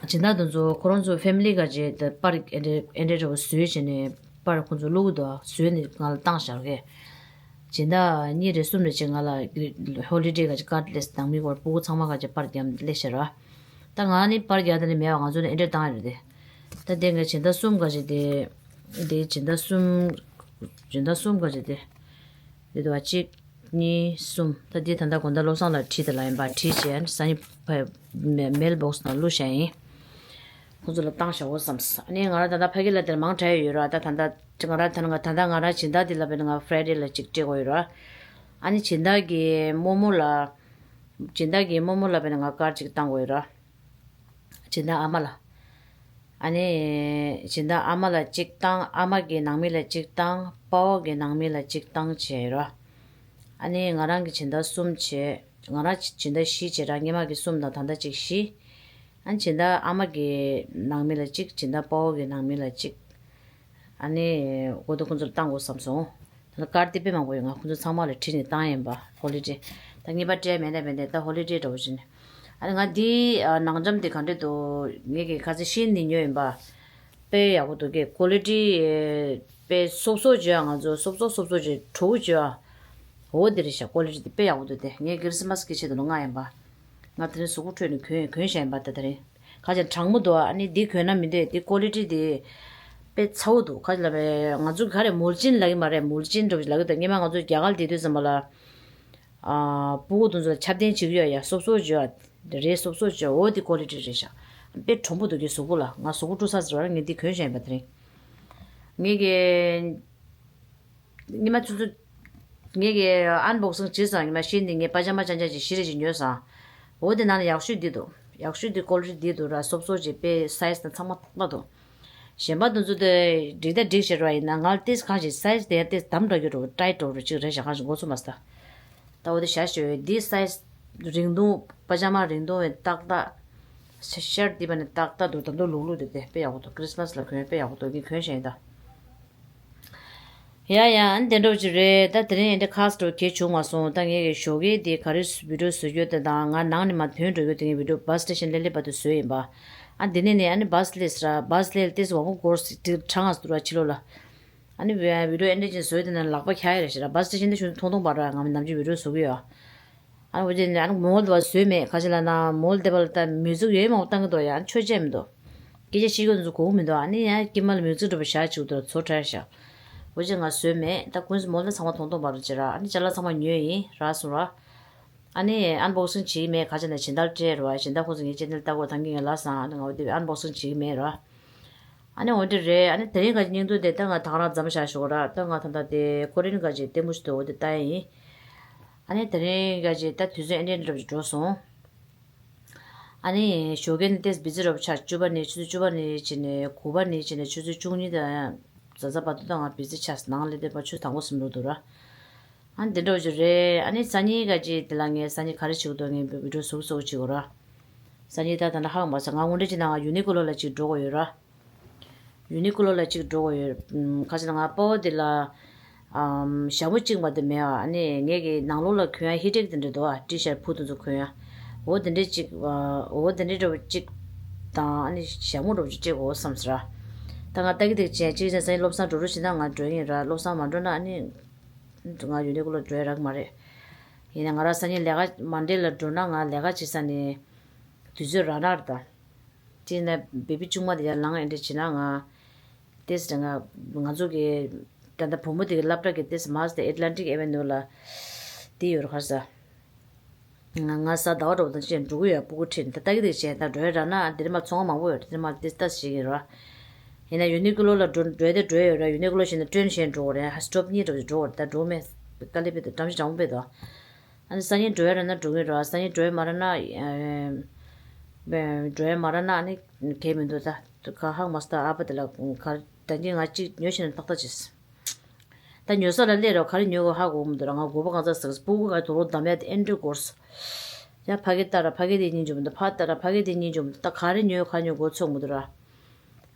སྦྱིན་བདག་དེ་ཚོ་ཁོ་རང་ཚོ་ཕེ་མི་ལི་ག་ཅེ་ད་པར་ཨེ་འདྲ་ཨེ་འདྲ་འདྲ་བོ་བཟོས་བྱས་ནས་པར་ཁོ་ཚོ་བླུག་གི་འདུག་བཟོས་ནས་ང་ལ་བཏང་བཞག་གི། སྦྱིན་བདག་གཉིས་རེ་གསུམ་རེ་བྱས་ང་ལ་ཧོ་ལི་ཌེ་ག་ཅེ་ཀར་ཌ་སླེབས། ནང་མི་སྐོར་སྤུ་གུ་ཚང་མ་ག་ཅེ་པར་རྒྱབ་སླེབས་ཤག་ར། ད་ང་ནི་པར་རྒྱག་ད་ནི་མེད་པ། ང་ཚོ་ནི་ཨེ་འདྲ་བཏང་ཡོད་རེད་དེ། ད་དེ་ངས་སྦྱིན་བདག་གསུམ་ག་ཅེ་དེ། དེ་སྦྱིན་བདག་གསུམ། སྦྱིན་བདག་གསུམ་ག་ཅེ་དེ། དེ་དུ་བ་གཅིག་གཉིས། གསུམ། ད་འདི་ད་ལྟ་དགོང་དག་བློ་བཟང་ལགས་བྲིས་དེ་ལ་ཡིན་པ། བྲིས་བྱས་ཨ་ནི་སང་ཉིན་ཕ་མེལ་བོག་སི་ནང་བླུགས་བཞག་ཡིན། ཁོང་ཚོ་ལ་བཏང་བཞག་འོ་བསམས། ཨ་ནི་ང་རང་ད་ལྟ་ཕ་གི་ལ་དེར་མང་དྲགས་ཡོད་ར། ད་ད་ལྟ་ང་རང་ད་ང་ད་ལྟ་ང་རང་སྦྱིན་བདག་འདི་ལ་བས་ན་ང་ཕ་རའི་ཌེ་ལ་ཅིག་སྤྲད་དགོས་ཡོད་ར། ཨ་ནི་སྦྱིན་བདག་གི་རྨོ་མོ་ལ། སྦྱིན་བདག་གི་རྨོ་མོ་ལ་བས་ན་ང་ཀར་ཅིག་བཏང་དགོས་ཡོད་ར། སྦྱིན་བདག་ཨ་མ་ལ། ཨ་ནི། སྦྱིན་བདག་ཨ་མ་ལ་གཅིག་བཏང་། ཨ་མ་གི་ནང་མི་ལ་གཅིག་བཏང་། དཔའ་བོ་གི་ནང་མི་ལ་གཅིག་བཏང་བྱས་རོ། ཨ་ནི་ང་རང་གི་སྦྱིན་བདག་གསུམ་བྱས། ང་རང་སྦྱིན་བདག་བཞི་བྱས་ར། སྔོན་མ་གི་གསུམ་དང་ད་ལྟ་གཅིག་བཞི། ཨ་ནི་སྦྱིན་བདག་ཨ་མ་གི་ནང་མི་ལ་གཅིག་སྦྱིན་བདག་དཔའ་བོ་གི་ནང་མི་ལ་གཅིག་ཨ་ནི། འོ་དེ་ཁོང་ཚོར་བཏང་དགོས་བསམ་སོང་། ད་ལྟ་ཀར་དེ་དཔེ་མང་པོ་ཡོད། ང་ཁོང་ཚོ་ཚང་མ་ལ་བྲིས་ནས་བཏང་ཡིན་པ། ཧོ་ལི་ཌེ། ད་ངེས་པ་སྤྲད་མེད་ན་མེད་ནས་ད་ཧོ་ལི་ཌེ་འདྲ་བོ་བྱས་ནས། ཨ་ནི་ང་འདི་ནང་འཇམ་དེ་ག་འདྲ་འདུག་ངེད་ཀྱི་ཁ་ཚེ་ཤིན་ནས་ཉོས་ཡིན་པ། དཔེ་ཡག་པོ་འདུག་གས། ཀོ་ལི་ཊི་དཔེ་སོབ་སོབ་བྱོས་ཨ། ང་ཚོ་སོབ་སོབ་སོབ་སོབ་བྱོས་བྲོ་བོ་བྱོས་ཨ། འོ་དེ་རེད་ཤག་ཀོ་ལི་ཊི་དེ་དཔེ་ཡག་པོ་འདུག་དེ་ངས་ཁི་རི་སི་མ་སི་གི་ཆེད་དུ་ལ་མངགས་ཡིན་པ། ང་དེ་རིང་གཟུགས་པོ་འཕྲོད་ནས་གྱོན་གྱོན་བཞག་ཡིན་པ། ད་དེ་རིང་ཁ་ཅིག་གྲང་མོ་འདུག་ཨ་ནི་འདི་གྱོན་ན་མི་འདོད། འདི་ཀོ་ལི་ཊི་འདི་དཔེ་ཚ་བོ་འདུག་ཁ་ཅིག་ལ་བས་ང་ཚོ་ག་རེ་མོལ་ཅིན་ལབ་ཀྱི་མ་རེད། མོལ་ཅིན་འདྲ་བོ་ཞིག་ལབ་ཀྱི་འདུག་སྔོན་མ་ང་ཚོ་རྒྱ་གར་ལ་བསྡད་དུས་ཙམ་པ་ལ། ཨ། སྤུ་གུ་དེ་ཚོ་ལ་ཁྱབ་གདན་བྱེད་ཀྱི་ཡོད་ཡ། སོབ་སོབ་བྱོས་ཨ། རེད་སོབ་སོབ་བྱོས། འོ་འདི་ཀོ་ལི་ཊི་རེད་ཤག་དཔེ་གྲང་མོ་འདུག་གི་གཟུགས་པོ་ལ། ང་གཟུགས་པོ་འཁྲུ་ས་ཟེར་བ་ལ་ངས་འདི་གྱོན་བཞག་ཡིན་པ། དེ་རིང་ངས་ཀྱི། ཉི་མ་ཆུ་ཚོད། ངས་ཀྱི་ཨན་བོག་སིང་བྱས་སོང་། ཉི་མ་ཤིན་ནས་ངས་པ་ཇ་མ་ཅན་ཅན་ཅིག་བཞི་རེ་ཅིག་ཉོས་སོང་། འོ་དེ་ནང་ལ་ཡག་ཤོས་འདི་འདུག་ཡག་ཤོས་འདི་ཀོ་ལི་ཊི་འདི་འདུག་ར། སོབ་སོབ་བྱས་པའི་སའི་ཛི་དང་ཚང་མ་ཏག་ཏག་འདུག་གཞན་པ་དེ་ཚོ་དེ་འགྲིག་ད་འགྲིག་བྱས་ར། ཡིན་ན་ང་ལ་ཏིས་གང་ཞིག་སའི་ཛི་དེ་ཡང་ཏིས་དམ་འདྲ་རྒྱུ་འགྲོ་ཊའིཊ་འགྲོ་རུ་ཅིག་རེད་བཞག་གང་ཞིག་མགོ་ཚོད་མ་སོང་ད། ད་འོ་དེ་བཞག་བྱས་འདི་སའི་ཛི་རིང་ཐུང་པ་ཇ་མ་རིང་ཐུང་བའི་ཏག་ཏག་ཤར་འདི་པ་ནི་ཏག་ཏག་འདུག་ད་དུང་ལུག་ལུག་དེ་དེ་དཔེ་ཡག་པོ་འདུག་ཁྲི་སི་མ་སི་ལ་གོན་དཔེ་ཡག་པོ་འདུག་ངས་གོན་བཞག་ཡིན་ད། ཡ་ཡ། ཨ་ནི་དེ་འདྲ་བོ་ཅིག་རེད། ད་དེ་རིང་ཨེ་འདྲ་ཁག་སྤྲོ་གལ་བྱུང་མ་སོང་། ད་ངས་ཀྱི་ཞོགས་ཀས་དེ་ག་རེ་བི་ཌིའོ་བཟོ་རྒྱུ་དེ་དང་ང་ནང་ནས་མར་ཐོན་འགྲོ་རྒྱུ་དེ་ངས་བི་ཌིའོ་བཱས་སི་ཊེ་ཤན་སླེབས་སླེབས་བར་དུ་བཟོས་ཡིན་པ། ཨ་འདི་ནས་ནས་ཨ་ནི་བཱས་སླེབས་སོང་ར། བཱས་སླེབས་ལ་ཏོག་ཙམ་མང་པོ་འགོར་སོང་། དེ་གྲང་ང་སོང་ར་ཕྱི་ལོགས་ལ། ཨ་ནི་བི་ཌིའོ་ཨེ་འདྲ་ཅིག་བཟོས་དེ་ནས་ལག་པ་འཁྱག་ཡ་རེད་ཤག་ར། བཱས་སི་ཊེ་ཤན་དེ་ཞུ་ཐུང་ཐུང་པ་ར། ང་ནམ་རྒྱུན་བི་ཌིའོ་བཟོ་གི་ཡོད། ཨ་ནི་འོ་དེ་ནས་ཨ་ནི་མོལ་དེ་བ་བཟོས་མེད། ག་ཅི་ལབ་ན་མོལ་དེ་བ་ལ་ད་མིའུ་ཛིག་ཡོད་མང་པོ་བཏང་གི་འདུག་ཡ། ཨ་ནི་ཆོས་བྱས་མི་འདུག་སྐད་ཆ་བཤད་རྒྱུ་དེ་ཚོ་གོ་གི་མི་འདུག་ཨ་ནི་ཡང་དཀྱིལ་མ་ལ་མིའུ་ཛིག་འདྲ་པོ་བཞག་བཅུག་འདུག་བཟོ་གྲྭ་བཞག་འོ་ཅེ་ང་བཟོས་མེད། ད་ཀུན་སི་མོལ་ད་ཚང་མ་ཐུང་ཐུང་བར་དུ་བྱེད་ར། ཨ་ནི་ཅ་ལག་ཚང་མ་ཉོས་ཡིན་རག་སོང་ར། ཨ་ནི་ཨན་བོག་སིང་བྱེད་ཀྱི་མེད། ག་ཅི་ན་སྦྱིན་བདག་སྤྲད་ར། སྦྱིན་བདག་ཁོང་ཚོ་ངའི་ཅེ་ནལ་ལྟ་གོ་ཐང་གི་ངས་ལབ་སོང་། ཨ་ནི་ང་འོ་དེ་ཨན་བོག་སིང་བྱེད་ཀྱི་མེད་ར། ཨ་ནི་འོ་འདྲ་རེད། ཨ་ནི་དེ་རིང་ག་ཅི་སྙིང་སྡུག་དེ་ད་ང་ད་ག་རང་མཚམས་བཞག་ཞོག་ར། ད་ང་ད་ལྟ་དེ་ཀོ་རི་ཡན་ག་ཅི་ལྟད་མོ་ཞིག་འདུག་འོ་དེ་ལྟ་ཡ་ཡིན། ཨ་ནི་དེ་རིང་ག་ཅི་ད་དུས་ཚོད་ཨེ་འདྲ་འདྲ་པོ་ཞིག་འགྲོ་སོང་། ཨ་ནི་ཞོགས་ཀས་ནི་ཏོག་ཙམ་བི་ཛི་འདྲ་པོ་ཆགས། བཅུ་པ་ནས་ཆུ་ཚོད་བཅུ་པ་ནས་བྱས་ནས་དགུ་པ་ནས་བྱས་ནས་ཆུ་ཚོད་བཅུ་གཉིས་དང་གཟའ་ཟླ་བར་དུ་ད་ང་བི་ཛི་ཆགས། ནང་ལས་དེ་བར་ཆུ་དང་པོ་ཟིན་འགྲོ་འདུག་ར། ཨ་ནི་འདི་འདྲ་པོ་ཅིག་རེད། ཨ་ནི་སང་ཉིན་ག་ཅི་དེ་ལ་ངས་སང་ཉིན་ག་རེ་བྱེད་ཀྱི་འདུག་ངས་བི་ཌིའོ་བཟོ་བཟོ་བྱེད་དགོས་ར། སང་ཉིན་ད་ད་ལྟ་ཧ་གོ་མ་སོང་། ང་དངོས་འབྲེལ་གྱི་ནང་ང་ཡུ་ནི་ཀོ་ལོ་ལ་ཅིག་འགྲོ་དགོས་ཡོད་ར། ཡུ་ནི་ཀོ་ལོ་ལ་གཅིག་འགྲོ་དགོས་ཡོད། ཨམ། ག་ཅི་ལབ་ན་ང་པ་ཕ་དེ་ལ། ཨམ། ཞྭ་མོ་གཅིག་མ་གཏོགས་མེད་ཨ། ཨ་ནི་ངས་ཀྱི་ནང་ལོགས་ལ་གོན་ཡ་ཧི་ཊེག་དེ་འདྲ་འདུག་ཨ། ཊི་ཤར་ཕུ་དེ་ཚོ་གོན་ཡ། འོ་དེ་འདྲ་གཅིག་ཨ། འོ་དེ་འདྲ་འདྲ་པོ་གཅིག་དང་། ཨ་ནི་ཞྭ་མོ་འདྲ་པོ་གཅིག་སྤྲད་དགོས་བསམ་སོང་ར། ད་ང་ལྟ་གི་འདུག་བྱས་གཅིག་བྱས་སང་ཉིན་བློ་བཟང་འགྲོ་རོགས་བྱེད་ན་ང་འགྲོ་ཡིན་ར། བློ་བཟང་མ་འགྲོ་ན་ཨ་ནི་ང་ཡུ་ནི་ཀོ་ལོ་འགྲོ་ཡ་རག་གི་མ་རེད། ཡིན་ན་ང་རང་སང་ཉིན་ལས་ཀ་མན་ཌེ་ལ་འགྲོ་ན་ང་ལས་ཀ་བྱེད་ས་ནས་དུས་ཚོད་རག་ན་རེད་ད། དེ་ནས་བེ་བི་ཆུང་མ་དེ་ཡར་ལངས་ཨེ་འདྲ་བྱེད་ན་ང་། ཏོག་ཙམ་ང་ང་ཚོ་གི་ད་ལྟ་བུ་མོ་དེ་གི་སློབ་གྲྭ་གི་ཏོག་ཙམ་མ་ཟད་ཨེ་ཊ་ལན་ཊིག་ཨེ་ཝེ་ནུ་ལ་དེ་ཡོད་རེད་ག་རེ་ཟ། ང་ང་གཟའ་ཟླ་བ་འདྲ་པོ་དང་བཅས་འགྲོ་གི་ཡོད། སྤུ་གུ་ཁྲིད་ནས་ད་ལྟ་གི་དེ་བྱས་ད་འགྲོ་ཡ་རག་ན་དེ་རིང་མ་ཚོང་ཁང་མང་པོ་ཡོད་རེད། དེ་རིང་མ་ཏོག་ཙམ་ལྟ་བྱེད་ཀྱི་རེད་བ། ཡིན་ན་ཡུ་ནི་ཀོ་ལོ་ལ་འགྲོ་འགྲོ་ཡ་དེ་འགྲོ་ཡ་ཡོད་རེད། ཡུ་ནི་ཀོ་ལོ་བྱས་ན་ཊེན་བྱས་འགྲོ་དགོས་རེད། ཧ་སི་ཊོབ་གཉིས་འདྲ་པོ་ཞིག་འགྲོ་དགོས་རེད། ད་འགྲོ་མེད་དཀའ་ལས་དཔེ་འདུག་གྲམ་ཤ་གྲང་མོ་དཔེ་འདུག་ཨ་ནི་སང་ཉིན་འགྲོ་ཡ་རག་ན་འགྲོ་གི་རེད་བ། སང་ཉིན་འགྲོ་ཡ་མ་རག་ན་ཨ། འགྲོ་ཡ་མ་རག་ན་ཨ་ནི་གལ་མི་འདུག་ད་ག་ཧ་མ་སོང་། ད་ཨ་ཕ་དེ་ལ་ག་ད་གིན་ང་གཅིག་ཉོ་ཤེས་ན་ཏག་ཏག་བྱེད། ད་ཉོ་ས་ལ་སླེབས་རོགས། ག་རེ་ཉོ་དགོས་ཧ་གོ་མི་འདུག་ར། ང་དགོས་པ་གང་ཚ་ཟེར། སྤུ་གུ་ག་དུག་ལོག་བསྡམ་ཡ་དེ་ཨེ་འདྲ་འགོར་སོང་། ཡ་ཕ་གི་ལྟ་ར། ཕ་གི་དེ་གཉིས་འཇོམས་འདུག་ཕ་ལྟ་ར། ཕ་གི་དེ་གཉིས་འཇོམས་འདུག་ད་ག་རེ་ཉོས་ག་ཉོ་དགོས་ཚོད་མི་འདུག་ར།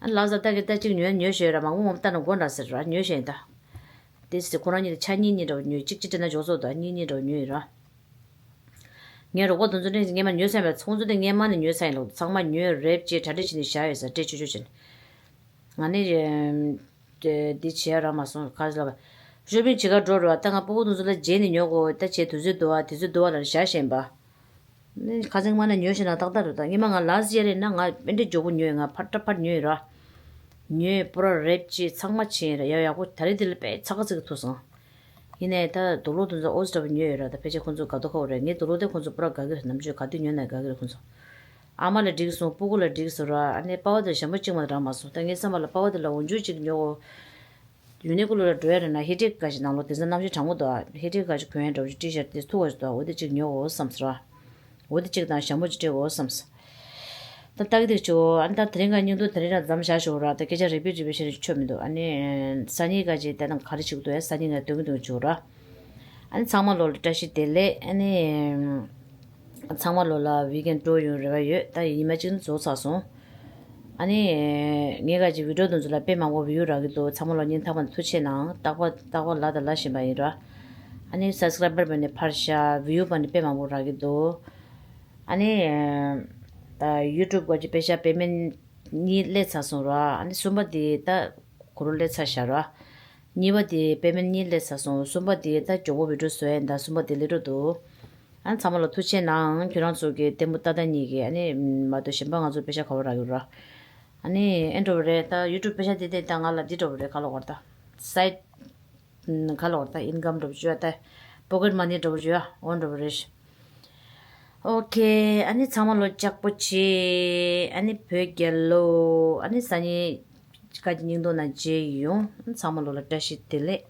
ཨ་ལགས་ས་ལྟ་གི་ལྟ་གཅིག་ཉོས་ཉོས་ཤེས་ར། མང་པོ་མང་པོ་ལྟ་ན་དགོས་འདྲ་ཟེར་ར། ཉོས་ཤེས་ད། དེ་ཟེར་ཁོ་རང་གཉིས་ལ་ཆ་གཉིས་གཉིས་འདྲ་བོ་ཉོས། གཅིག་གཅིག་སྤྲད་ན་འཇོག་ཚོད་དོ། གཉིས་གཉིས་འདྲ་བོ་ཉོས་ཡིན་ར། ངའི་རོགས་པ་དེ་ཚོ་ནས་སྔས་མ་ཉོས་ཚར་བས། ཁོང་ཚོ་དེ་སྔས་མ་ནས་ཉོས་ཚར་ཡིན་ལོ། ཚང་མ་ཉོས་རེབ་ཅེས་གྲ་སྒྲིག་བྱས་ནས་བཞག་ཡོད་ས། སྤྲད་ཆོག་ཆོག་བྱས་ནས། ང་ནི་འདི་བྱེད་ཡ་རག་མ་སོང་། ག་ལ་ཤོ་པིང་བྱེད་ག་འགྲོ་རོགས། ད་ང་སྤུ་གུ་དེ་ཚོ་ལ་རྗེས་ནས་ཉོ་དགོས། ད་བྱས་དུས་ཚོད་འདུག་བ། དུས་ཚོད་འདུག་བ་ལ་བཞག་བཞིན་པ། ནི་ཁ་སང་མ་ན་ཉོས་ཤེས་ན་ཏག་ཏག་རེད། ད་སྔས་མ་ང་ལ་སི་ཡར་ཡིན་ན་ང་ཨེ་འདྲ་མགྱོགས་པོ་ཉོས་ཡོད། ང་ཕར་ཏྲ་ཕར་ཉོས་ཡོད་ར། ཉོས་པོ་ར་རེབ་ཅེས་ཚང་མ་བྱས་ཡིན་ར། ཡག་ཡག་པོ་ད་རེས་འདི་ལ་དཔེ་ཚ་ག་ཚིག་གི་ཐུག་སོང་། ཡིན་ནའི་ད་དུག་ལོག་དེ་ཚོ་ཨོ་ཙི་འདྲ་པོ་ཉོས་ཡོད་ར། ད་ཕལ་ཆེར་ཁོང་ཚོ་དགའ་ཐོག་ཁ་བོ་རེད། ངས་དུག་ལོག་དེ་ཁོང་ཚོ་པུ་ར་དགའ་གི་རེད། ནམ་རྒྱུན་ག་དུས་ཉོས་ན་དགའ་གི་རེད་ཁོང་ཚོ། ཨ་མ་ལ་འགྲིག་སོང་། སྤུ་གུ་ལ་འགྲིག་སོང་ར། ཨ་ནི་པ་ཕ་དེ་ཞྭ་མོ་གཅིག་མ་རག་མ་སོང་། ད་ངའི་བསམ་པ་ལ་པ་ཕ་དེ་ལ་འོ་འཇུ་གཅིག་ཉོ་གོ། ཡུ་ནི་ཀོ་ལོ་ལ་འགྲོ་ཡ་རེད་ན་ཧི་ཊེག་ག་ཞིག་ནང་ལོགས་དེ་ཚོ་གནམ་གཤིས་གྲང་མོ་འདུག་ཨ། ཧི་ཊེག་ག་ཞིག་གོན་ཡ་འདྲ་པོ་ཅིག་ཊི་ཤར་ཊི་དེ་ཚོ་ཐུག་པ་ཞིག་འདུག་ཨ། འོ་དེ་གཅིག་ཉོ་གོ་བསམ་སོང་ར། འོ་དེ་གཅིག་དང་ཞྭ་མོ་གཅིག་སྤྲད་གོ་བསམ་སོང་། ད་ལྟ་གི་དེ་ཆོ། ཨ་ནི་ད་དེ་རིང་ག་སྙིང་སྡུག་དེ་རིང་ར་མཚམས་བཞག་ཞོག་ར། ད་སྐད་ཆ་རེ་པི་རེ་པི་བཤད་ཆོ་མི་འདུག་ཨ་ནི་སང་ཉིན་ག་ཅིག་དེ་དང་ག་རེ་བྱེད་ཀྱི་འདུག་ཨ། སང་ཉིན་ང་སྟོན་གི་འདུག་ཆོག་ར། ཨ་ནི་ཚང་མ་ལོ་ལ་བཀྲ་ཤིས་བདེ་ལེགས། ཨ་ནི་ཚང་མ་ལོ་ལ་ཝིག་ཨེན་ཌི་སྤྲོ་ཡོང་རེ་བ་ཡོད། ད་ཉི་མ་གཅིག་ནི་རྫོགས་ཚར་སོང་། ཨ་ནི་ངས་ག་ཅིག་བི་ཌིའོ་དེ་ཚོ་ལ་དཔེ་མང་པོ་བིའུ་རག་གི་འདུག་ཚང་མ་ལོ་སྙིང་ཐག་པ་ནས་ཐུགས་རྗེ་གནང་། རྟག་པར་རྟག་པར་ལབ་དང་ལབ་བཞིན་པ་ཡིན་ར། ཨ་ནི་སབ་སི་ཀ་རའི་བར་བ་ནས་ཕར་བཞག་ཝིའུ་བ་ནས་དཔེ་མང་པོ་རག་གི་འདུག་ཨ་ནི་ད་ཡུ་ཊུབ་ག་ཅིག་པེ་ཤ་པེ་མེན་ཊི་གཉིས་སླེབས་ཚར་སོང་ར། ཨ་ནི་གསུམ་པ་དེ་ད་གུ་རུ་སླེབས་ཚར་བཞག་ར། གཉིས་པ་དེ་པེ་མེན་ཊི་གཉིས་སླེབས་ཚར་སོང་། གསུམ་པ་དེ་ད་མགྱོགས་པོ་བི་ཌིའོ་བཟོ་ཡ་ཡིན། ད་གསུམ་པ་དེ་སླེབས་འགྲོ་འདུག་ཨ་ནི་ཚང་མ་ལ་ཐུགས་རྗེ་གནང་། ཁྱོད་རང་ཚོ་གི་ལྟད་མོ་ལྟ་ད་གཉིས་ཀྱི་ཨ་ནི་མ་གཏོགས་གཞན་པ་ང་ཚོ་པེ་ཤ་ག་བ་རག་ཡོད་ར། ཨ་ནི་ཨེ་འདྲ་བོ་རེད། ད་ཡུ་ཊུབ་པེ་ཤ་དེ་དེ་ད་ང་ལ་འདི་འདྲ་བོ་རེད། ག་ལ་བར་ད་སའིཌ་ག་ལ་བར་ད་ཨིན་ཀམ་འདྲ་བོ་བྱོས་ད། པོ་ཀེཊ་མ་ནི་འདྲ་བོ་བྱོས། འོ་འདྲ་བོ་རེད། ཨོ་ཁེ། ཨ་ནི་ཚང་མ་ལོ་ལྕགས་པོ་བྱེད། ཨ་ནི་བོད་རྒྱལ་ལོ། ཨ་ནི་སང་ཉིན་ག་ཅིག་སྙིང་སྡུག་ན་མཇལ་ཡོང་། ཚང་མ་ལོ་ལ་བཀྲ་ཤིས་བདེ་ལེགས།